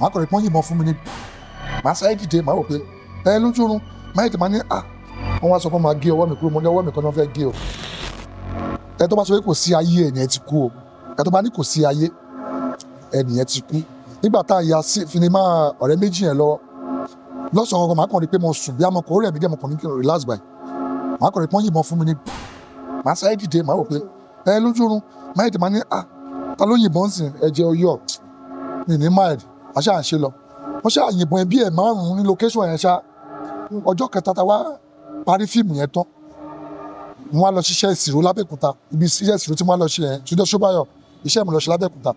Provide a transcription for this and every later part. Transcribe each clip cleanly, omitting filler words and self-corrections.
Màá kọ̀ rí pọ́n yìnbọn fún mi ní, màá sáré dìde, màá rò pé ẹ lójú oorun, máa tètè máa ní à, wọ́n wá sọ pé wọ́n máa gé ọwọ́ mi kúrò. Mo ní ọwọ́ mi kan náà fẹ́ gé o. Ẹ tó bá sọ pé kò sí ayé, ẹ̀yẹn ti kú o. Ẹ tó bá ní kò sí ayé, ẹnìyẹn ti kú. Nígbà tá a ya sí sinimá Ọ̀rẹ́ Méjì yẹn lọ́wọ́ lọ́sàn-án kan, màá kàn rí pé mo sùn bí amọ̀ kò rẹ̀ mí díẹ̀, mo kàn ní kí n relax báyìí, màá kàn rí pọ́n yìnbọn fún mi ní, màá sáré dìde, màá rò pé ẹ lójú oorun, máa tètè máa ní à, ta ló yìnbọn sí? Ẹ̀jẹ̀ oyọ̀ mi ní mind àṣà à ń ṣe lọ. Wọ́n ṣáà yìnbọn ẹ bí ẹ̀ márùn-ún ní location yẹn ṣá. Ọjọ́ kẹta tá a wá parí fíìmù yẹn tán, mo wá lọ ṣiṣẹ́ ìṣirò lábẹ́òkúta. Ibi iṣẹ́ ìṣirò tí mo wá lọ ṣe yẹn, Túndé Ṣóbáyọ̀, iṣẹ́ mi lọ ṣe lábẹ́òkúta.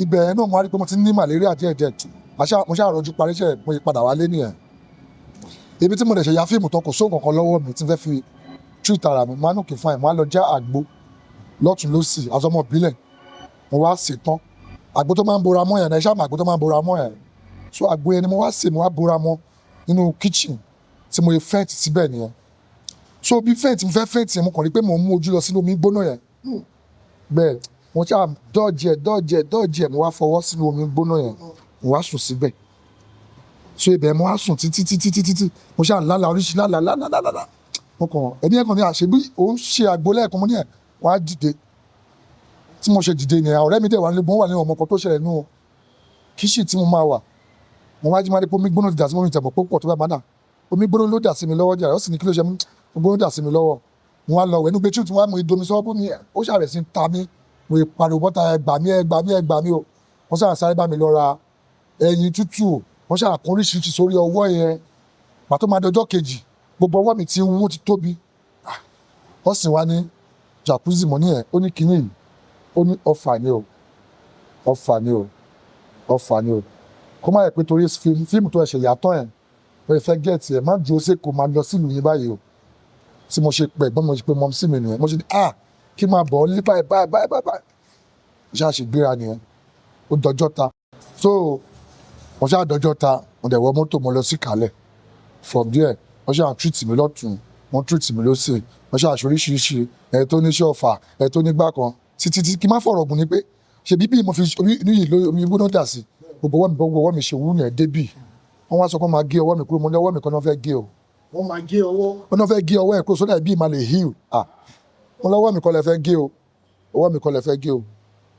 Ibẹ̀ yẹn náà, mo wá rí pé mo ti ní malaria díẹ̀díẹ̀. Mo ṣáà rọjú parí iṣẹ́, mo yí padà wálé nìyẹn. Ibi tí mo dẹ̀ ṣe ya fíìmù tán, kò sóògùn kankan lọ́wọ́ mi tí n fẹ́ fi treat ara mi. Mo á ní okay, fine. Mo á lọ já àgbo lọ́tún lọ́sì, àzọmọ ìbílẹ̀. Mo wá sè tán, àgbo tó máa ń bora mọ́ yẹn náà, iṣẹ́ àmọ́ àgbo tó máa ń bora mọ́ yẹn. So àgbo yẹn ni mo wá sè, mo wá bora mọ́ nínú kitchen tí mo yẹ faint síbẹ̀ nìyẹn. So bí faint mo fẹ́ faint yẹn, mo kàn rí pé mo mú ojú lọ sínú omi gbóná yẹn. Bẹ́ẹ̀ mo ṣáà dọ́ọ̀jì ẹ̀, dọ́ọ̀jì ẹ̀, dọ́ọ̀jì ẹ̀, mo wá fọwọ́ sínú omi gbóná yẹn, mo wá sùn síbẹ̀. So ibẹ̀ mo wá sùn títí títí títí tí mo ṣáà lálàá oríṣi lálàá lálàá lálàá. Mo kàn ẹni yẹn kàn ní àṣebí òun ṣe àgbo lẹ́ẹ̀kan. Mo ní ẹ̀ wọ́n á dìde. Tí mo ṣe dìde nìyẹn, ọ̀rẹ́ mi dẹ̀ wà nílé, mo wà ní ọmọ kan tó ṣẹlẹ̀ nínú kíṣì tí mo máa wà. Mo wá jí, máa rí pé omi gbóná ti dà sí mi. Tẹ̀mọ̀ púpọ̀ tó bá máa dà, omi gbóná ló dà sí mi lọ́wọ́ jàre. Ó sì ní kí ló ṣe mú omi gbóná dà sí mi lọ́wọ́. Mo wá lọ wẹ̀ nínú bathroom tí wọ́n á mú idomi sọ́wọ́ bómi, ó ṣàrẹ̀ sí ta mí. Mo pariwo bọ́ta, "Ẹ gbà mí, ẹ gbà mí, ẹ gbà mí o!" Wọ́n ṣáà sáré bá mi lọ ra ẹyin tútù, wọ́n ṣáà kún oríṣiríṣi sórí ọwọ́ yẹn. Pàtó máa dọjọ́ kejì, gbogbo ọwọ́ mi ti wú, ti tóbi. Wọ́n sì wá ní jacuzzi. Mo ní ẹ̀, ó ní kinní yìí, ó ní ọfà ni o, ọfà ni o, ọfà ni o. Kó má yẹ pé torí fíìmù tó ẹ̀ṣẹ̀ yàtọ̀ ẹ̀ lórí fẹ́ get ẹ̀, má dúró sí kó máa lọ sílùú yín báyìí o. Tí mo ṣe pẹ̀ gbọ́n, mo ṣe pé mọ́ sí mi nìyẹn. Mo ṣe ní ah, kí máa bọ̀ ọ́ ní báyìí báyìí báyìí báyìí. Mo ṣáà ṣe gbéra nìyẹn. Ó dọjọ́ ta. So mo ṣáà dọjọ́ ta, mo dẹ̀ wọ mọ́tò, mo lọ sí Kàlẹ̀. From there, wọ́n ṣáà treat mi lọ́tún, wọ́n treat mi lọ́sì, wọ́n ṣáà ṣe oríṣiríṣi, ẹ̀ tó níṣẹ́ ọ̀fà, ẹ̀ tó nígbà kan títí tí kí n má fọ̀rọ̀ gùn ni pé ṣe bíbí mo fi omi inú yìí lórí omi gbóná dà sí gbogbo ọwọ́ mi. Gbogbo ọwọ́ mi ṣe wú yẹn débì. Wọ́n wá sọ pé wọ́n máa gé ọwọ́ mi kúrò. Mo ní ọwọ́ mi kan náà fẹ́ gé o. Wọ́n máa gé ọwọ́? Wọ́n náà fẹ́ gé ọwọ́ ẹ̀ kúrò sódà bí ìmà lè heal. Ah, mo lọ́wọ́ mi kọ́ lẹ fẹ́ gé o, ọwọ́ mi kọ́ lẹ fẹ́ gé o.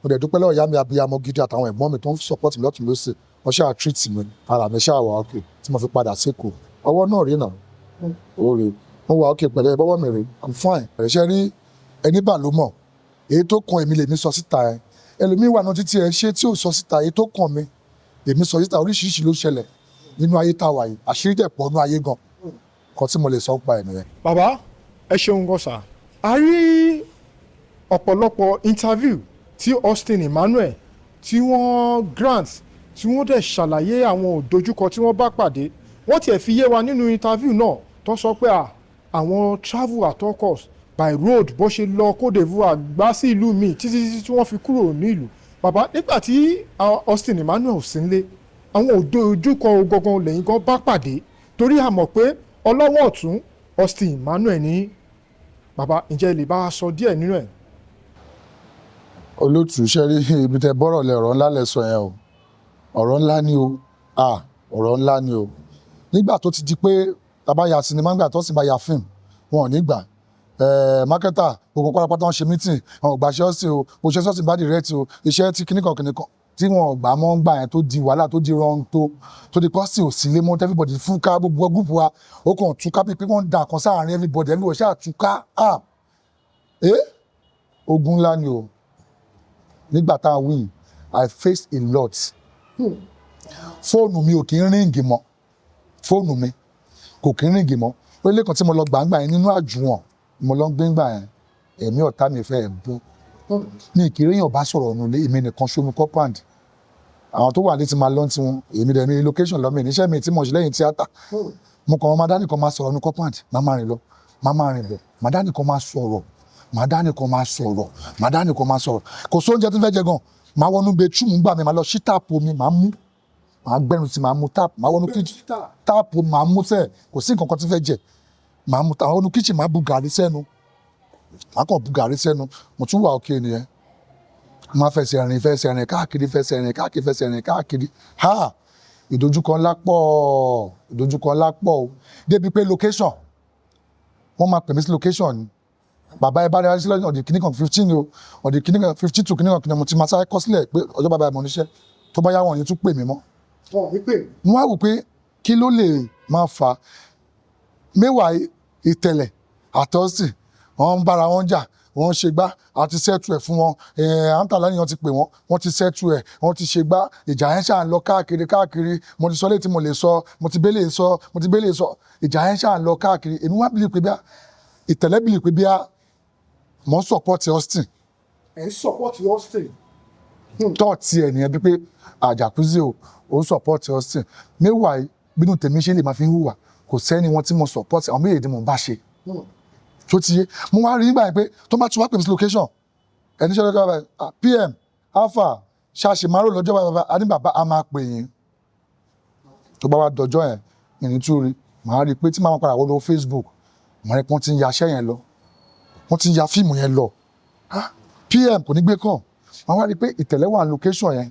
Mo dẹ̀ dúpẹ́ lọ́wọ́ ìyá mi abiyamọ gidi àtàwọn ẹ̀gbọ́n mi tó ń support mi lọ́tún lọ́sì. Wọ́n ṣáà treat mi, ara mi ṣáà wà okay tí mo fi padà sékòó. Ọwọ́ náà rí náà, ó rí, mo wà okay pẹ̀lú ẹ̀, bọ́wọ́ mi rí, I'm fine. Ẹ̀ṣẹ̀ rí ẹni bà ló mọ̀. Èyí tó kan èmi lèmi sọ síta. Ẹ ẹlòmíín wà náà títí ẹ ṣé tí ò sọ síta. Èyí tó kàn mí lèmi sọ síta. Oríṣiríṣi ló ṣẹlẹ̀ nínú ayé tá a wà yìí. Àṣírí dẹ̀ pọ̀ nínú ayé gan kan tí mo lè sọ ń pa ẹ̀ nìyẹn. Bàbá, ẹ ṣeun gan sà. A rí ọ̀pọ̀lọpọ̀ interview tí Austin Emmanuel tí wọ́n grant, tí wọ́n dẹ̀ ṣàlàyé àwọn òdojúkọ tí wọ́n bá pàdé. Wọ́n tiẹ̀ fi yé wa nínú interview náà tó sọ pé à àwọn travel at all cost by road, bó ṣe lọ Côte d'Ivoire, gbá sí ìlú míì, títí títí tí wọ́n fi kúrò ní ìlú. Bàbá, nígbà tí Austin Emmanuel sí nílé, àwọn òdojúkọ gangan lẹ́yìn gan bá pàdé? Torí a mọ̀ pé ọlọ́wọ́ ọ̀tún Austin Emmanuel ní bàbá. Ǹjẹ́ ẹ lè bá a sọ díẹ̀ nínú ẹ̀? Olóòtú, ṣe rí ibi tẹ bọ́rọ̀ lẹ, ọ̀rọ̀ ńlá lẹ sọ yẹn o, ọ̀rọ̀ ńlá ni o. Ah, ọ̀rọ̀ ńlá ni o. Nígbà tó ti di pé tá bá ya sinimá, nígbà tó sì bá ya fíìmù, wọn ò ní gbà marketer gbogbo pátápátá. Wọn ṣe meeting, wọn ò gbà ṣe ọ́sìn o, òṣìṣẹ́ sọ́ọ̀sì bá direct o, iṣẹ́ tí kíníkan kíníkan tí wọn ò gbà mọ́ ń gbà yẹn, tó di wàhálà, tó di wrong, tó di pọ́sì ò sílé mọ́. Everybody fúnka, gbogbo group wa ó kàn túká bíi pé wọ́n ń da kan sáàárín everybody. Everybody ṣáà túká. Ah, eh, ogun ńlá ni o. Nígbà tá a wí, I faced a lot. Fóònù mi ò kí ń ring mọ́, fóònù mi kò kí ń ring mọ́. Ó lé kan tí mo lọ gbàǹgbà yẹn nínú àjùwọ̀n mo lọ ń gbé ńgbà yẹn, ẹ̀mí ọ̀tá mi fẹ́ bọ́ mi. Kì í ríyàn bá sọ̀rọ̀ nulẹ̀, èmi nìkan ṣomi compound. Àwọn tó wà ní ti máa lọ́n tiwọn, èmi dẹ̀ mi location lọ́mọ ìníṣẹ́ mi tí mo ṣe lẹ́yìn tíátà. Mo kàn máa dá nìkan máa sọ̀rọ̀ ní compound, máa máa rìn lọ, máa máa rìn bọ̀, máa dá nìkan máa sọ̀rọ̀, máa dá nìkan máa sọ̀rọ̀, máa dá nìkan máa sọ̀rọ̀. Kò sóúnjẹ tó fẹ́ jẹ gan. Máa wọnú bedroom gbà mí, máa lọ sí tap omi, máa mú, máa gbẹnu sí, máa mú tap, máa wọnú kitchen, tap máa mú sẹ́ẹ̀. Kò sí nǹkan kan tí fẹ́ jẹ, máa mú, máa wọnú kitchen, máa bu gàrí sẹ́nu, máa kàn bu gàrí sẹ́nu. Mo tún wà òkè nìyẹn. Máa fẹsẹ̀ rìn, fẹsẹ̀ rìn káàkiri, fẹsẹ̀ rìn káàkiri, fẹsẹ̀ rìn káàkiri. Ha. Ìdojúkọ ńlá pọ̀, ìdojúkọ ńlá pọ̀ o, débi pé location, wọ́n máa pè mí sí location ni, bàbá, ẹ bá dára sílẹ̀ ọ̀dì kìíní kan 15 o, ọ̀dì kìíní kan 52 kìíní kan kìíní. Mo ti máa sáré kọ́ sílẹ̀ pé ọjọ́ bàbá ẹ̀ mọ̀ níṣẹ́ tó bá yá, wọn ò ní tún pè mí mọ́. Wọn ò ní pè. Mo wá wò pé kí ló lè máa fà á. Mẹ́wàá ìtẹ̀lẹ̀ àtọ́sì, wọ́n ń bára wọn jà, wọ́n ń ṣe gbá àti settle ẹ̀ fún wọn. Àǹtà lẹ́yìn wọn ti pè wọ́n, wọ́n ti settle ẹ̀, wọ́n ti ṣe gbá. Ìjà yẹn ṣáà ń lọ káàkiri káàkiri. Mo ti sọ létí, mo lè sọ, mo ti bẹ́lẹ̀ sọ, mo ti bẹ́lẹ̀ sọ. Ìjà yẹn ṣáà ń lọ káàkiri. Èmi wá believe pé bíá ìtẹ̀lẹ́ believe pé bíá mo ń support Austin. Ẹ̀ ń support Austin. Tọ́ọ̀tì ẹ̀ nìyẹn, bí pé àjàkúzì o, ò ń support Austin. Meanwhile, bínú tèmi ṣe lè máa fi ń hùwà, kò sẹ́ni wọn tí mo support, àwọn méjèèjì mo bá ṣe tó ti yé. Mo wá rí nígbà yẹn pé tó bá tún wá pè mí sí location, ẹni ṣe lọ́jọ́ bàbá, PM alpha ṣàṣì márùn lọ́jọ́ bàbá, a ní bàbá a máa pè yín. Tó bá wá dọjọ́ yẹn, ìrìn tún rí, màá rí i pé tí màá padà wọlé Facebook, màá rí i pé wọ́n ti ń yaṣẹ́ yẹn lọ, wọ́n ti ń ya fíìmù yẹn lọ. Ah, PM kò ní gbé kàn. Màá wá rí i pé ìtẹ̀lẹ́ wà ní location yẹn,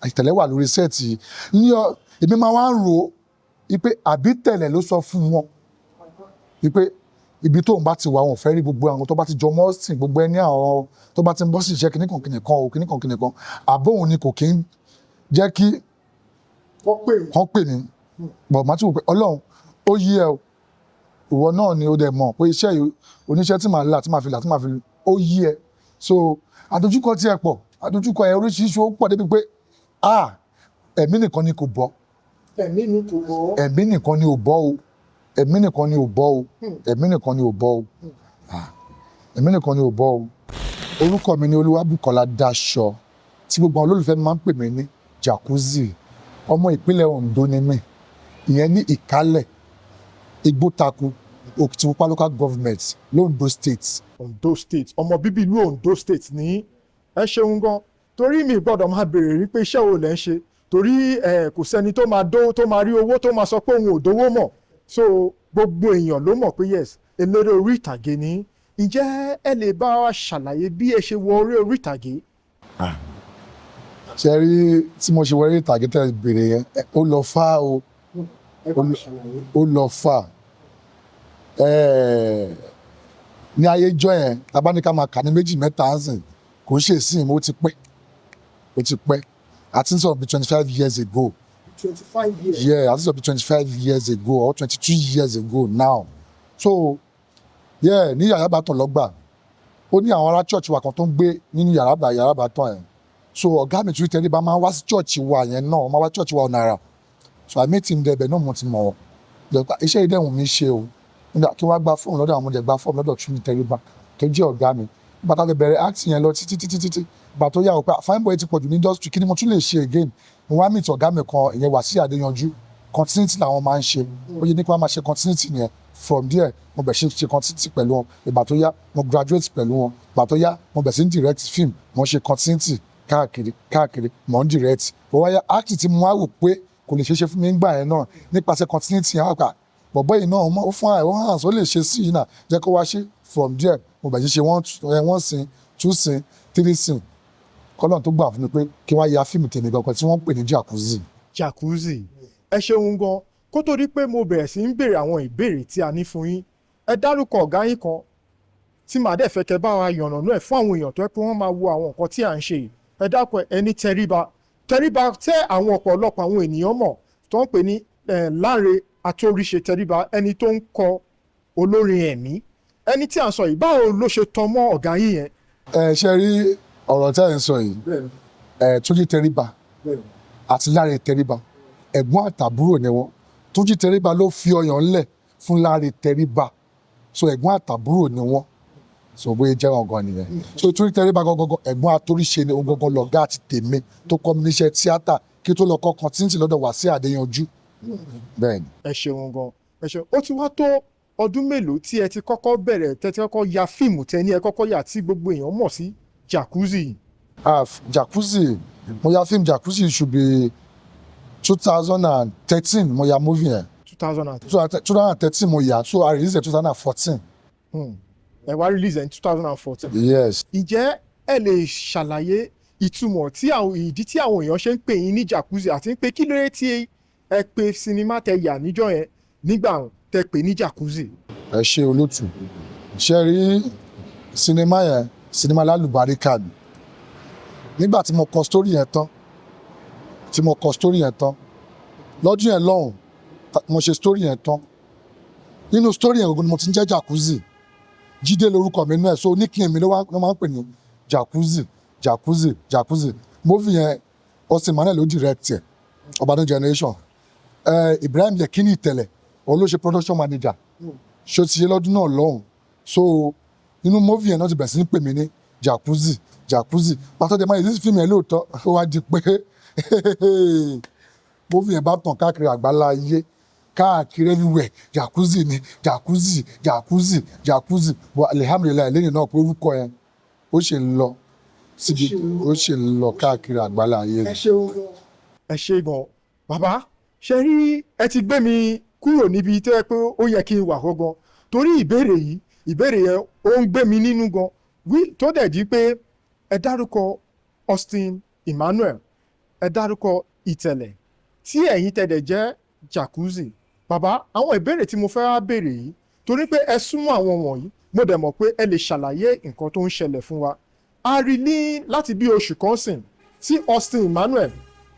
ìtẹ̀lẹ́ wà lórí set ní ọ. Èmi máa wá ń rò ó pé àbí tẹ̀lẹ̀ ló sọ fún wọn wípé ibi tóun bá ti wà, wọn ò fẹ́ rí gbogbo àwọn tó bá ti jọ mọ́ sìn, gbogbo ẹni àwọn tó bá ti ń bọ́ sí iṣẹ́ kìnnìkan kìnnìkan o, kìnnìkan kìnnìkan, àbóhun ni kò kí ń jẹ́ kí wọ́n pè yín. Kàn pè mí bọ̀. Màá tún wò pé Ọlọ́run ó yí ẹ o, ìwọ náà ni ó dẹ̀ mọ̀ pé iṣẹ́ yìí, oníṣẹ́ tí màá là, tí màá fi là, tí màá fi ó yí ẹ. So àdójúkọ tí ẹ pọ̀, àdójúkọ ẹ oríṣiríṣi, ó pọ̀ débi pé ah, ẹ̀mí nìkan ni kò bọ́. Ẹ̀mí mi kò bọ́. Ẹ̀mí nìkan ni ò bọ́ o, ẹ̀mí nìkan ni ò bọ́ o, ẹ̀mí nìkan ni ò bọ́ o. Ah, ẹ̀mí nìkan ni ò bọ́ o. Orúkọ mi ni Olúwabùkọ́lá Dáṣọ, tí gbogbo àwọn olólùfẹ́ mi máa ń pè mí ní Jacuzzi. Ọmọ ìpínlẹ̀ Ondo ni mí, ìyẹn ní Ìkálẹ̀, Igbótaku, Òkìtìpupa Local Government, l'Ondo State. Ondo State, ọmọ bíbí ìlú Ondo State ní. Ẹ ṣeun gan, torí mi gbọ́dọ̀ máa béèrè rí pé iṣẹ́ wo lẹ́ ń ṣe, torí ẹ kò sẹ́ni tó máa dó tó máa rí owó tó máa sọ pé òun ò dówó mọ̀. So gbogbo èèyàn ló mọ̀ pé yes, eléré orí ìtàgé ni. Ǹjẹ́ ẹ lè bá wa ṣàlàyé bí ẹ ṣe wọ orí orí ìtàgé? Ṣe rí tí mo ṣe wọlé ìtàgé tẹ́ béèrè yẹn, ó lọ fá o. Ẹ bá wa ṣàlàyé. Ó lọ fà. Ní ayé jọ yẹn, tabaníkà máa kà ní méjì mẹ́ta ń sìn, kò ń ṣe ìsìn, mo ti pẹ́, ó ti pẹ́. Àti ń sọ̀rọ̀ bí 25 years ago. 25 years. Yeah, àti sọ̀rọ̀ bí 25 years ago or 22 years ago now. So yeah, ní yàrá ìbátan lọ́gbà, ó ní àwọn ará church wa kan tó ń gbé nínú yàrá ìbátan yẹn. So ọ̀gá mi tún tẹríba máa ń wá sí church wa yẹn náà, máa wá church wa ọ̀nà àrà. So I meet him there, ibẹ̀ náà mo ti mọ̀ wọ́n. Dọ̀pá iṣẹ́ ìdẹ́hùn mi ṣe o, nígbà kí wọ́n gba fóònù lọ́dọ̀ àwọn ọmọdé, gba fóònù lọ́dọ̀ tún tẹríba tó jẹ́ ọ̀gá mi. Nígbà tá a lè bẹ̀rẹ̀ acting yẹn lọ títí títí títí, ìgbà tó yà wò pé fine boy ti pọ̀jù ní industry, kí ni mo tún lè ṣe again? Mo wá meet ọ̀gá mi kan, ìyẹn Wàsíù Adéyanjú. Continuity làwọn máa ń ṣe, ó yẹ nípa máa ṣe continuity yẹn. From there, mo bẹ̀ ṣe ṣe continuity pẹ̀lú wọn. Ìgbà tó yá, mo graduate pẹ̀lú wọn. Ìgbà tó yá, mo bẹ̀ sí ní direct film, mo ṣe continuity káàkiri káàkiri, mo ń direct. Mo wá yá acting tí mo wá wò pé kò lè ṣeé ṣe fún mi nígbà yẹn náà nípasẹ̀ continuity yẹn, wá pa bọ̀bọ́ yìí náà ó fún àìwọ́n hàn, ó lè ṣe sí yìí náà, jẹ́ kó wá ṣe. From there, mo bẹ̀ sí ṣe one scene, two scene, three scene, kọ́lọ́n tó gbà fún mi pé kí wọ́n ya fíìmù tèmi gangan tí wọ́n ń pè ní Jacuzzi. Jacuzzi. Ẹ ṣeun gan. Kó tó di pé mo bẹ̀rẹ̀ sí ń béèrè àwọn ìbéèrè tí a ní fún yín, ẹ dárúkọ ọ̀gá yín kan tí màá dẹ̀ fẹ́ kẹ́ bá wa yànnàná ẹ̀ fún àwọn èèyàn tó yẹ pé wọ́n máa wo àwọn nǹkan tí à ń ṣe yìí. Ẹ dákun, ẹni Tẹríba, Tẹríba tẹ́ àwọn ọ̀pọ̀lọpọ̀ àwọn ènìyàn mọ̀ tó ń pè ní Láre Àtòríṣe Tẹríba, ẹni tó ń kọ olórin ẹ̀mí, ẹni tí à ń sọ yìí, báwo ló ṣe tọ́ mọ́ ọ̀gá yín yẹn? Ẹ ṣe rí ọ̀rọ̀ tẹ́ ẹ̀ ń sọ yìí, ẹ Túnjí Tẹríba àti Láre Tẹríba, ẹ̀gbọ́n àtàbúrò ni wọ́n. Túnjí Tẹríba ló fi ọyàn ńlẹ̀ fún Láre Tẹríba, so ẹ̀gbọ́n àtàbúrò ni wọ́n. So bóyá jẹ́ gangan nìyẹn. So Túnjí Tẹríba gangan ẹ̀gbọ́n Àtòríṣe ni òun gangan, lọ̀gá àti tèmi tó kọ́ mi níṣẹ́ tíátà kí tó lọ kọ́ continuity lọ́dọ̀ Wàsíù Adéyanjú. Bẹ́ẹ̀ ni. Ẹ ṣeun gan, ẹ ṣeun. Ó ti wá tó ọdún mélòó tí ẹ ti kọ́kọ́ bẹ̀rẹ̀, tẹ́ ti kọ́kọ́ ya fíìmù tẹ́ ní ẹ kọ́kọ́ yà tí gbogbo èèyàn mọ̀ sí Jacuzzi? Ah, Jacuzzi, mo ya fíìmù Jacuzzi should be 2013 mo ya movie yẹn. 2000 and 2013 mo ya, so I released it 2014. Ẹ wá release ẹ ní 2014. Yes. Ǹjẹ́ ẹ lè ṣàlàyé Ìtumọ̀ tí àwọn ìdí tí àwọn èèyàn ṣe ń pè yín ní Jacuzzi, àti pé kí ló dé tí ẹ pe sinimá tẹ yà níjọ́ yẹn nígbà tẹ pè ní Jacuzzi? Ẹ ṣe, olótù. Ṣe rí sinimá yẹn, sinimá lálùbáríkà ni. Nígbà tí mo kọ story yẹn tán, tí mo kọ story yẹn tán lọ́dún yẹn lọ́hùn, mo ṣe story yẹn tán, nínú story yẹn gbogbo ni mo ti ń jẹ́ Jacuzzi. Jídé lórúkọ mi náà, so nickname mi ló máa ń pè ní Jacuzzi, Jacuzzi, Jacuzzi. Movie yẹn, Austin Emmanuel ló direct ẹ̀, Ọbànú Generation. Ibrahim Yekini Ìtẹ̀lẹ̀, òun ló ṣe production manager. Ṣó ti ṣe lọ́dún náà lọ́hùn? So nínú movie yẹn náà ti bẹ̀rẹ̀ sí ní pè mí ní Jacuzzi, Jacuzzi. Pàtó dẹ̀ máa yẹ sí fíìmù yẹn lóòótọ́, ó wá di pé movie yẹn bá tàn káàkiri àgbálá ayé, káàkiri everywhere, Jacuzzi ni, Jacuzzi, Jacuzzi, Jacuzzi. But alhamdulillahi, lẹ́yìn náà pé orúkọ yẹn ó ṣe ń lọ síbi, ó ṣe ń lọ káàkiri àgbálá ayé ni. Ṣeun gan. Ẹ ṣe gan, bàbá. Ṣe rí, ẹ ti gbé mi kúrò níbi tó yẹ pé ó yẹ kí n wà gangan, torí ìbéèrè yìí, ìbéèrè yẹn ó ń gbé mi nínú gan wí, tó dẹ̀ di pé ẹ dárúkọ Austin Emmanuel, ẹ dárúkọ Ìtẹ̀lẹ̀, tí ẹ̀yin tẹ̀dẹ̀ jẹ́ Jacuzzi. Bàbá, àwọn ìbéèrè tí mo fẹ́ wá béèrè yìí, torí pé ẹ súnmọ́ àwọn wọ̀nyí, mo dẹ̀ mọ̀ pé ẹ lè ṣàlàyé nǹkan tó ń ṣẹlẹ̀ fún wa. A rí ní láti bí oṣù kan sìn tí Austin Emmanuel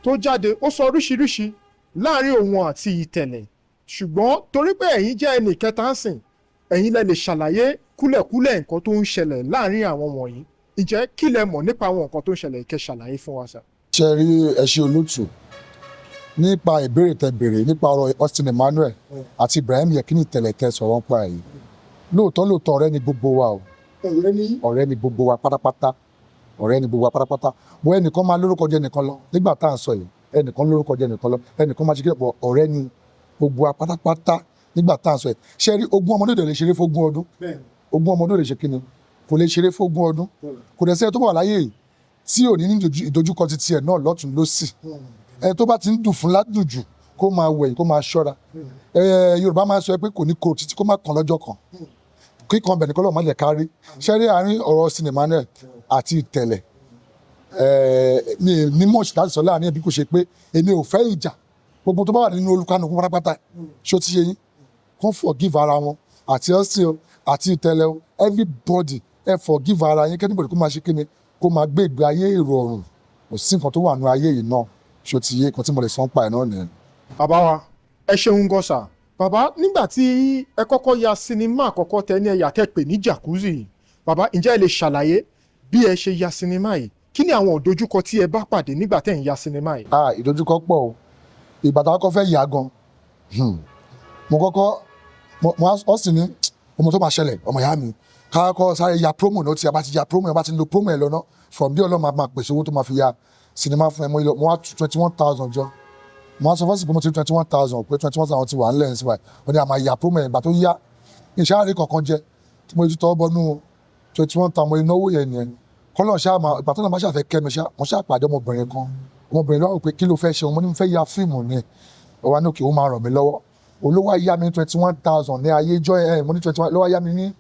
tó jáde, ó sọ oríṣiríṣi láàrin òun àti Ìtẹ̀lẹ̀, ṣùgbọ́n torí pé ẹ̀yin jẹ́ ẹnì kẹta ń sìn, ẹ̀yin lẹ lè ṣàlàyé kúlẹ̀kúlẹ̀ nǹkan tó ń ṣẹlẹ̀ láàrin àwọn wọ̀nyí. Ǹjẹ́ kí lẹ mọ̀ nípa àwọn nǹkan tó ń ṣẹlẹ̀? Kẹ́ ṣàlàyé fún wa sà. Ṣe rí, ẹ ṣe, olótù. Nípa ìbéèrè tẹ́ béèrè nípa ọ̀rọ̀ Austin Emmanuel àti Ibrahim Yekini Ìtẹ̀lẹ̀ tẹ́ sọ̀rọ̀ nípa èyí, lóòótọ́ lóòótọ́, ọ̀rẹ́ ni gbogbo wa o. Ọ̀rẹ́ ní. Ọ̀rẹ́ ni gbogbo wa pátápátá, ọ̀rẹ́ ni gbogbo wa pátápátá. Bó ẹnìkan máa lórúkọ jẹ́ ẹnìkan lọ nígbà tá à ń sọ yìí, ẹnìkan lórúkọ jẹ́ ẹnìkan lọ, ẹnìkan máa ṣe kí pọ̀. Ọ̀rẹ́ ni gbogbo wa pátápátá nígbà tá à ń sọ yìí. Ṣe rí, ogún ọmọdé ò lè ṣeré fógún ọdún. Ogún ọmọdé ò lè ṣe kíni, kò lè ṣeré fógún ọdún. Kò dẹ̀ sẹ́ni tó wà láyé yìí tí ò ní ní ìdojúkọ ti tiẹ̀ náà lọ́tún lọ́sì. Ẹni tó bá ti ń dùn fún ládùn jù, kó máa wẹ̀yìn, kó máa ṣọ́ra. Yorùbá máa ń sọ pé kò ní korò títí kó má kàn lọ́jọ́ kan. Kíkan bẹ̀ nìkan lọ́wọ́ má jẹ́ kárí. Ṣe rí, àárín ọ̀rọ̀ Austin Emmanuel àti Ìtẹ̀lẹ̀, mi ní much láti sọ láàrin ẹbí, kò ṣe pé èmi ò fẹ́ ìjà. Gbogbo tó bá wà nínú olúkánukú pátápátá, ṣó ti ṣe yín, kó forgive ara wọn, àti Austin o àti Ìtẹ̀lẹ̀ o, everybody, ẹ forgive ara yín, k'anybody kó máa ṣe kíni, kó máa gbé ìgbé ayé ìrọ̀rùn. Kò sí nǹkan tó wà nínú ayé yìí náà. Ṣó ti yé? Nǹkan tí mo lè sọ ń pa ẹ̀ náà nìyẹn. Bàbá wa, ẹ ṣeun gan sà. Bàbá, nígbà tí ẹ kọ́kọ́ ya sinimá àkọ́kọ́ tẹ ní ẹ̀yà tẹ́ pè ní Jacuzzi, bàbá, ǹjẹ́ ẹ lè ṣàlàyé bí ẹ ṣe ya sinimá yìí? Kí ni àwọn ìdojúkọ tí ẹ bá pàdé nígbà tẹ́ ń ya sinimá yìí? Ah, ìdojúkọ pọ̀ o. Ìgbà tá a kọ́kọ́ fẹ́ yà gan, mo kọ́kọ́ mo ọ sì ní ọmọ tó máa ṣẹlẹ̀, ọmọ ìyá mi, ká kọ́ sáré ya promo náà. Tí a bá ti ya promo yẹn, bá ti ń lo promo yẹn lọ́nà, from there, Ọlọ́run máa pèsè owó tó máa fi ya sinimá fún ẹ. Mo lọ, mo wá 21,000 jọ. Mo wá sọ fọ́sì pé mo ti rí 21,000, pé 21,000 ti wà ńlẹ̀ ní síbáyìí. Wọ́n ní a máa ya promo yẹn. Ìgbà tó yá, ìṣáàrí kankan jẹ tí mo ti tọ́ bọ́nú 21,000, mo náwó yẹn nìyẹn. Kọ́lọ̀ ṣáà máa ìgbà tó náà máa ṣàfẹ́ kẹ́ mi ṣá, mo ṣáà pàdé ọmọbìnrin kan. Ọmọbìnrin lọ́wọ́ pé kí ló fẹ́ ṣe? Mo ní mo fẹ́ ya fíìmù ni. Ó wá ní òkè, ó máa ràn mí lọ́wọ́. Olówó yá mi ní 21,000 ní ayé ìjọ ẹ̀. Mo ní 21 ló wá yá mi ní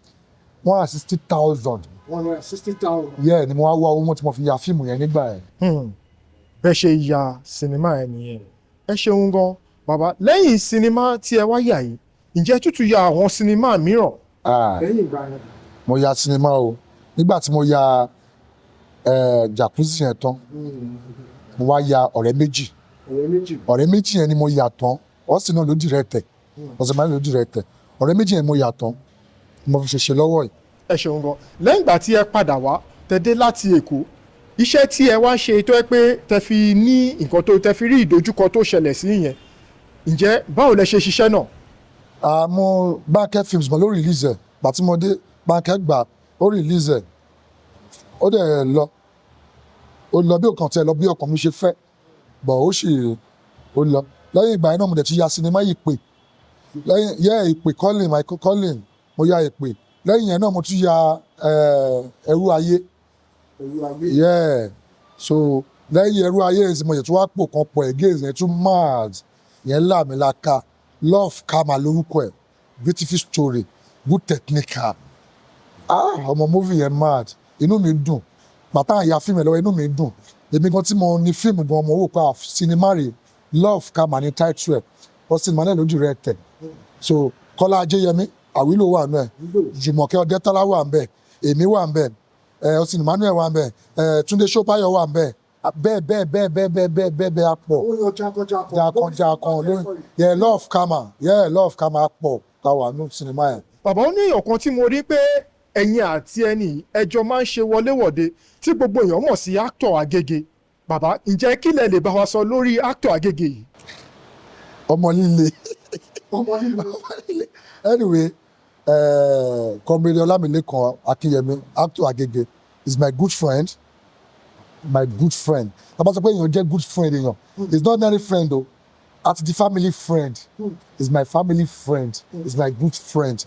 160,000. 160,000. Yẹ́ ni mo wá wá owó tí mo fi ya fíìmù yẹn nígbà yẹn. Bẹ́ẹ̀ ṣe ya sinimá ẹ nìyẹn. Ẹ ṣeun gan, bàbá. Lẹ́yìn sinimá tí ẹ wá yà yìí, ǹjẹ́ tútù ya àwọn sinimá mìíràn? Ah, Lẹ́yìn ìgbà yẹn. Mo ya sinimá o. Nígbà tí mo ya Jacuzzi yẹn tán, mo wá ya Ọ̀rẹ́ Méjì. Ọ̀rẹ́ Méjì. Ọ̀rẹ́ Méjì yẹn ni mo yà tán. Austin náà ló direct ẹ̀, Austin náà ló direct ẹ̀. Ọ̀rẹ́ Méjì yẹn mo yà tán, mo fi ṣe lọ́wọ́ yìí. Ẹ ṣeun gan. Lẹ́yìn ìgbà tí ẹ padà wá, tẹ dé láti Èkó, iṣẹ́ tí ẹ wá ṣe tó ẹ pé tẹ fi ní nǹkan tó tẹ fi rí ìdojúkọ tó ṣẹlẹ̀ sí yẹn, ǹjẹ́ báwo lẹ ṣe ṣiṣẹ́ náà? Àmọ́ Bánkẹ́ Films mọ̀ ló release ẹ̀. Gbà tí mo dé, Bánkẹ́ gbà, ó release ẹ̀, ó dẹ̀ lọ, ó lọ bí òkàn tiẹ̀ lọ bí ọkàn mi ṣe fẹ́ bọ̀, ó sì ó lọ. Lẹ́yìn ìgbà yẹn náà, mo dẹ̀ ti ya sinimá Ìpè lẹ́yìn yẹ, Ìpè, Calling, my Calling. Mo ya Ìpè. Lẹ́yìn yẹn náà, mo tún ya Ẹrú Ayé. Yeah, so lẹ́yìn Ẹrú Ayé yẹn, mo yẹ tún wá pò kan pọ̀ again. Yẹn tún mad, yẹn láàmìlaka, Love Karma lórúkọ ẹ̀. Beautiful story, good technical. Ah, ọmọ, movie yẹn mad. Inú mi dùn. Bàtà àyà fíìmù ẹ̀ lọ́wọ́, inú mi dùn. Èmi gan tí mo ní fíìmù gan, mo wò pé ah, sinimá rè. Love Karma ní title ẹ̀. Austin Emmanuel ló direct ẹ̀. So Kọ́lá Ajéyẹmí Àwílò wà nù ẹ̀, Jùmọ̀kẹ́ Ọdẹ́tọ́lá wà ń bẹ̀, èmi wà ń bẹ̀ ẹ̀, Austin Emmanuel wà ń bẹ̀ ẹ̀, Túndé Ṣóbáyọ̀ wà ń bẹ̀, bẹ́ẹ̀ bẹ́ẹ̀ bẹ́ẹ̀ bẹ́ẹ̀ bẹ́ẹ̀ bẹ́ẹ̀ bẹ́ẹ̀ bẹ́ẹ̀, á pọ̀. Ó yan jankan-jankan. Jankan-jankan lórí. Yeah, Love Karma, yeah, Love Karma pọ̀ táwa nù sinimá yẹn. Bàbá, ó ní èèyàn kan tí mo rí pé ẹ̀yin àti ẹni ẹjọ́ máa ń ṣe wọléwọ̀de tí gbogbo èèyàn mọ̀ sí actor Agége. Bàbá, ǹjẹ́ kí lẹ lè bá wa sọ lórí actor Agége yìí? Ọmọ líle. Ọmọ líle. Anyway, Comrade Ọlámilékan Akínyẹmí, actor Agége, is my good friend, my good friend. Tá bá sọ pé èèyàn jẹ́ good friend èèyàn, it's not ordinary friend o, àti the family friend. Is my family friend, is my good friend.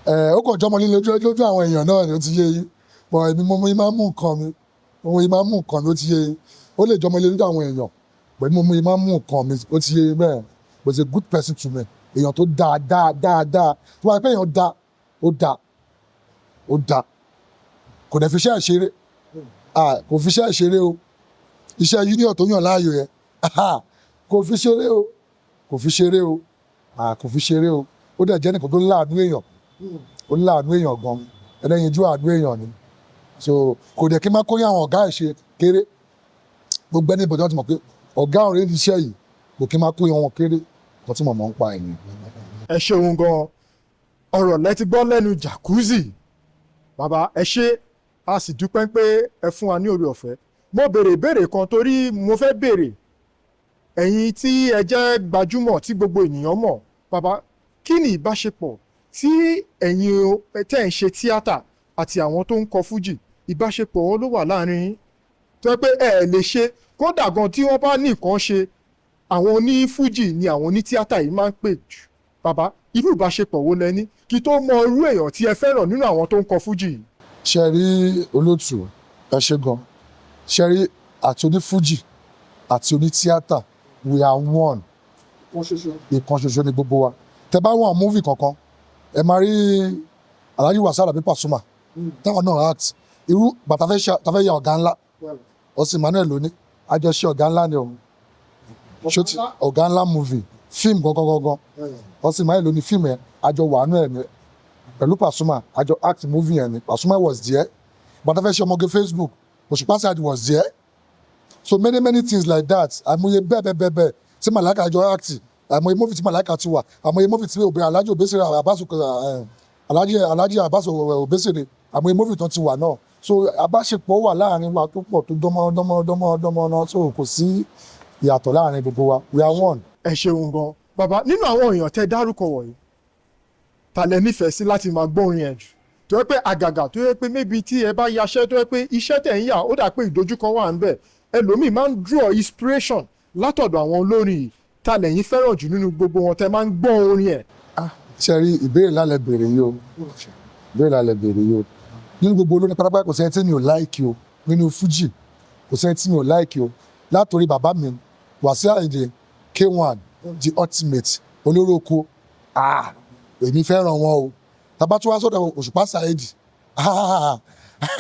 Ó kàn jọmọ líle lójú àwọn èèyàn náà ni, ó ti yé yín, but èmi mo máa ń mú nǹkan mi, mo máa ń mú nǹkan mi, ó ti yé yín. Ó lè jọmọ líle lójú àwọn èèyàn, but mo máa ń mú nǹkan mi, ó ti yé yín bẹ́ẹ̀. But he's a good person to me. Èèyàn tó dáa dáa dáa dáa, tó bá yẹ pé èèyàn dáa, ó dáa, ó dáa. Kò dẹ̀ fi iṣẹ́ ẹ̀ ṣeré. Ah, kò fi iṣẹ́ ẹ̀ ṣeré o. Iṣẹ́ union tó yàn láàyò yẹn, kò fi ṣeré o, kò fi ṣeré o. Ah, kò fi ṣeré o. Ó dẹ̀ jẹ́ nìkan tó láàánú èèyàn. Ó láàánú èèyàn gan, ẹlẹ́yinjú àánú èèyàn ni. So kò dẹ̀ kí n má kóyún àwọn ọ̀gá ẹ̀ ṣe kéré. Gbogbo ẹni ìbọ̀dọ̀ ti mọ̀ pé ọ̀gá òun ní iṣẹ́ yìí, kò kí n má kóyún wọn kéré. Nǹkan tí mo mọ̀ ń pa ẹ̀yìn. Ẹ ṣeun gan. Ọ̀rọ̀ lẹ ti gbọ́ lẹ́nu Jacuzzi. Bàbá, ẹ ṣé, a sì dúpẹ́ pé ẹ fún wa ní oore ọ̀fẹ́. Mo béèrè ìbéèrè kan torí mo fẹ́ béèrè, ẹ̀yin tí ẹ jẹ́ gbajúmọ̀ tí gbogbo ènìyàn mọ̀, bàbá, kí ni ìbáṣepọ̀ tí ẹ̀yin tẹ́ ń ṣe tíátà àti àwọn tó ń kọ fújì? Ìbáṣepọ̀ wo ló wà láàrin yín tó yẹ pé ẹ lè ṣe kódà gan tí wọ́n bá ní nǹkan ṣe, àwọn oní fújì ni àwọn oní tíátà yìí máa ń pè jù? Bàbá, irú ìbáṣepọ̀ wo lẹ ní kí tó mọ irú èèyàn tí ẹ fẹ́ràn nínú àwọn tó ń kọ fújì yìí? Ṣe rí, olóòtú, ẹ ṣe gan. Ṣe rí, àti onífújì àti onítíátà, we are one. Ìkan ṣoṣo ni gbogbo wa. Tẹ bá wọn movie kankan, ẹ máa rí Alhaji Wasiu Alabi Pasuma táwọn náà act. Irú bàtà fẹ́ ya Ọ̀gá Ńlá, Austin Emmanuel lóní àjọṣe Ọ̀gá Ńlá ni òun. Ṣó ti Ọ̀gá Ńlá movie, fíìmù gangan gangan, Austin Emmanuel lóní fíìmù yẹn. Àjọ wàánú ẹ̀ ní pẹ̀lú Pasuma, àjọ act movie yẹn ni. Pasuma was there. Bàtà fẹ́ ṣe Ọmọge Facebook, Òṣùpá Saheed was there. So many many things like that. Àìmọye bẹ́ẹ̀ bẹ́ẹ̀ bẹ́ẹ̀ bẹ́ẹ̀ tí Màláìka jọ act, àìmọye movie tí Màláìka ti wà, àìmọye movie tí obìnrin Alhaji Obesere Abasu, Alhaji Abasu Obesere, àìmọye movie tó ti wà náà. So àbáṣepọ̀ wà láàrin wa tó pọ̀, tó dánmọ́ dánmọ́ dánmọ́ dánmọ́ náà. So kò sí ìyàtọ̀ láàrin gbogbo wa. We are one. Ẹ ṣeun gan, bàbá. Nínú àwọn èèyàn tẹ́ dárúkọ wọ̀nyí, ta lẹ nífẹ̀ẹ́ sí láti máa gbọ́ orin ẹ̀ jù, tó yẹ pé àgàgà tó yẹ pé maybe tí ẹ bá yaṣẹ́, tó yẹ pé iṣẹ́ tẹ̀ ń yà, ó dà pé ìdojúkọ wà ń bẹ̀, ẹlòmíì máa ń draw inspiration látọ̀dọ̀ àwọn olórin yìí, ta lẹ̀yin fẹ́ràn jù nínú gbogbo wọn tẹ́ máa ń gbọ́ orin ẹ̀? Ṣe rí, ìbéèrè lálẹ́ béèrè yìí o, ìbéèrè lálẹ́ béèrè yìí o. Nínú gbogbo olórin pátápátá, kò sẹ́ni tí mi ò like o. Nínú fújì, kò sẹ́ni tí mi ò like o. Látòrí bàbá mi Wàsíù Àyìndé K1 The Ultimate, olóró oko, ah, èmi fẹ́ràn wọn o. Tàbá tí wàá sọ̀dọ̀ Òṣùpá Saheed, ah,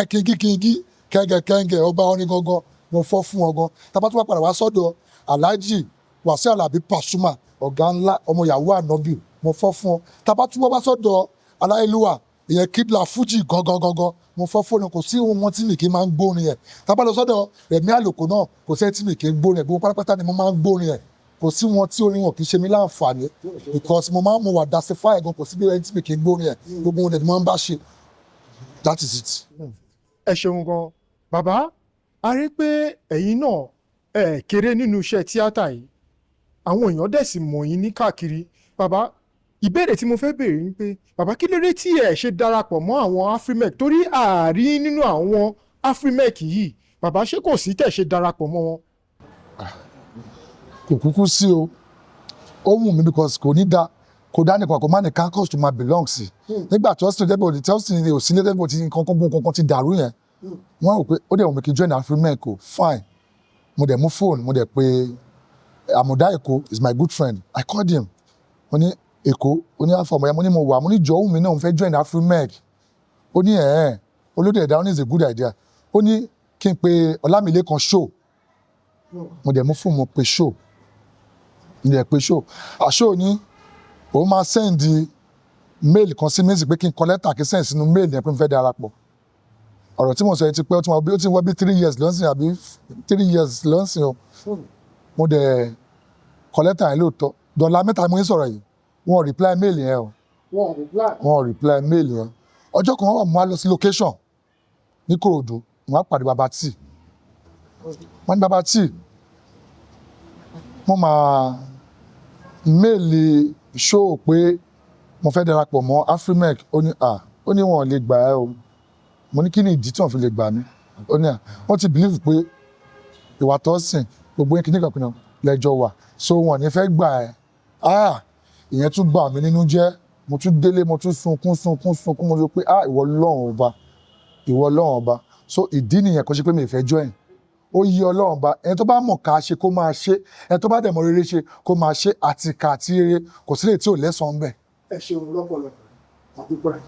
kíngí kíngí, kẹ́ngẹ̀ kẹ́ngẹ̀, ọba orin gangan, mo fọ́ fún wọn gan. Tàbá tí wàá padà wá sọ́dọ̀ Alhaji Wàsíù Àlàbí Pasuma, ọ̀gá ńlá, ọmọ ìyàwó ànábì, mo fọ́ fún ọ. Tàbá tí wọ́n wá sọ́dọ̀ aláìlúwà, ìyẹn kíbla fújì gangan gangan, mo fọ́ fóònù. Kò sí ohun wọn tí mi kì í máa ń gbórin ẹ̀. Tàbá lọ sọ́dọ̀ Rẹ̀mí Àlòkò náà, kò sẹ́ni tí mi kì í gbórin ẹ̀. Gbogbo pátápátá ni mo máa ń gbórin ẹ̀. Kò sí wọn tí orin wọn kì í ṣe mí láǹfààní, because mo máa ń mo wà dasify gan. Kò sí bí ẹni tí mi kì í gbórin ẹ̀. Gbogbo wọn dẹ̀ ni mo máa ń bá ṣe. That is it. Ẹ ṣeun gan, bàbá. A rí pé ẹ̀yin náà ẹ kéré nínú iṣẹ́ tíátà yìí, àwọn èèyàn dẹ̀ sì mọ̀ yín ní káàkiri. Bàbá, ìbéèrè tí mo fẹ́ béèrè ni pé, bàbá, kí ló dé tí ẹ ṣe darapọ̀ mọ́ àwọn Afrimec? Torí ààrí nínú àwọn Afrimec yìí. Bàbá, ṣé kò sí tẹ̀ ṣe darapọ̀ mọ́ wọn? Kò kúkú sí o. Ó wù mí, because kò ní da kò dá nìkan kò má ní caucus tó máa belong sí. Nígbà tí Austin débò, tí Austin ò sí ní débò, tí nǹkan kan gbogbo nǹkan ti dàrú yẹn, wọ́n rò pé ó dẹ̀ wù mí kí n join Afrimec o. Fine, mo dẹ̀ mú fóònù, mo dẹ̀ pé Àmùdá Èkó, is my good friend. I called him. Mo ní, "Èkó." Ó ní, "Àfọ̀mọ́ ya." Mo ní, "Mo wà." Mo ní, "Jọ̀ọ́, mi náà mo fẹ́ join Afrimec." Ó ní, "Ẹ̀ẹ́." Olóde ẹ̀dá, ó ní, "Is a good idea." Ó ní Kí n pe Ọlámilékan show. Mo dẹ̀ mú fún mo pe show, mo dẹ̀ pe show àṣọ ní òun máa send mail kan sí méjì pé kí n kọ lẹ́tà, kí n send sínú mail yẹn pé mo fẹ́ darapọ̀. Ọ̀rọ̀ tí mo sọ yìí ti pẹ́, ó ti wọ́ bí 3 years lọ́sìn àbí 3 years lọ́sìn o. Mo dẹ̀ kọ lẹ́tà yẹn lóòótọ́. Dọ̀là mẹ́ta mo ń sọ̀rọ̀ yìí, wọn ò reply mail yẹn o. Wọn ò reply. Wọn ò reply mail yẹn. Ọjọ́ kan wọ́n wà, mo wá lọ sí location ní Kòròdú, mo wá pàdé Baba Tee. Wọ́n ní, "Baba Tee, mo máa mail show pé mo fẹ́ darapọ̀ mọ́ Afrimec." Ó ní, "À," ó ní, "wọn ò lè gbà ẹ́ o." Mo ní, "Kí ni ìdí tí wọ́n fi lè gbà mí?" Ó ní, "À, wọ́n ti believe pé ìwà tó sìn gbogbo yín kìíní kan lẹ́jọ́ wà, so wọn ò ní fẹ́ gbà ẹ́." Ah, ìyẹn tún bà mí nínú jẹ́. Mo tún délé, mo tún sunkún, sunkún, sunkún. Mo sọ pé, "Ah, ìwọ Ọlọ́run ọba, ìwọ Ọlọ́run ọba." So ìdí nìyẹn. Kò ṣe pé mi ì fẹ́ join. Ó yí Ọlọ́run ọba. Ẹni tó bá mọ̀ ká ṣe, kó máa ṣe. Ẹni tó bá dẹ̀ mọ̀ rere ṣe, kó máa ṣe. Àti ìkà àti rere, kò sí lè tí ò lẹ́sàn-án bẹ̀. Ẹ ṣeun lọ́pọ̀lọpọ̀, àdúpẹ́.